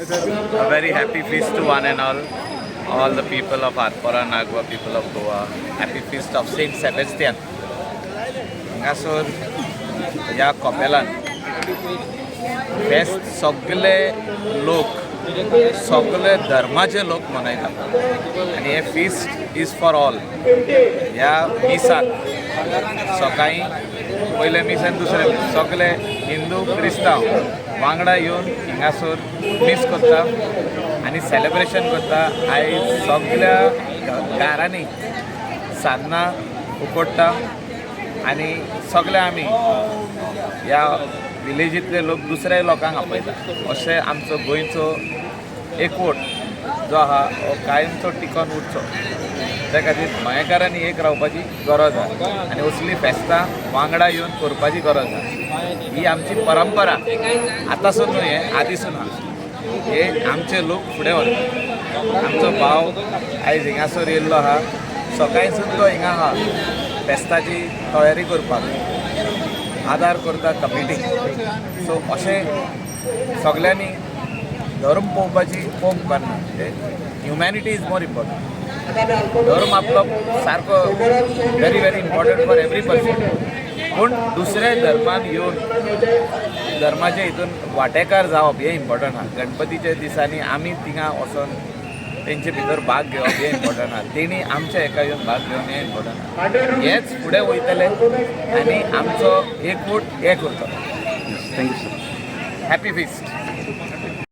A very happy feast to one and all, all the people of Arpora, Nagua, people of Goa. Happy feast of Saint Sebastian. हांगासर ह्या कपेलान फेस्त सगळे लोक, सगळे धर्माचे लोक मनयतात आनी हे फिस्ट is for all. ह्या मिसाक सकाळीं पयलें मीस आनी दुसरें मीस सगळे हिंदू क्रिस्तांव वांगडा येवन हिंगासर मीस करता आनी सेलेब्रेशन करता. आयज सगळ्या घरांनी सान्नां उकडटा आनी सगळे आमी ह्या विलेजींतले लोक दुसऱ्या लोकांक आपयता. अशें आमचो गोंयचो एकवट जो आहा हो कायमचो टिकोन उरचो, त्या खातीर गोंयकारांनी एक रावपाची गरज आहा आनी असली फेस्तां वांगडा येवन करपाची गरज आहा. ही आमची परंपरा आतांसून न्हय, हें आदीसून आहा. हे आमचे लोक फुडें व्हरतात. आमचो भाव आयज हिंगासर येयल्लो आहा, सकाळसून तो हिंगा आहा, फेस्ताची तयारी करपाक आदार करता कमिटीक. सो अशें सगल्यांनी धर्म पळोवपाची पळोवंक उपकारना. Humanity is more important. धर्म आपलो सारको very very important for every person, पूण दुसऱ्या धर्मान येवन धर्माच्या हितून वांटेकार जावप हें इम्पॉर्टंट आहा. गणपतीच्या दिसांनी आमी थिंगा वचोन तेंचे भितर भाग घेवप हें इम्पॉर्टंट आहा, तेणी आमच्या हेका येवन भाग घेवन हें इम्पॉर्टंट आहा. हेच फुडें वयतले आनी आमचो एकवट एक उरतलो. Thank you sir. Happy feast.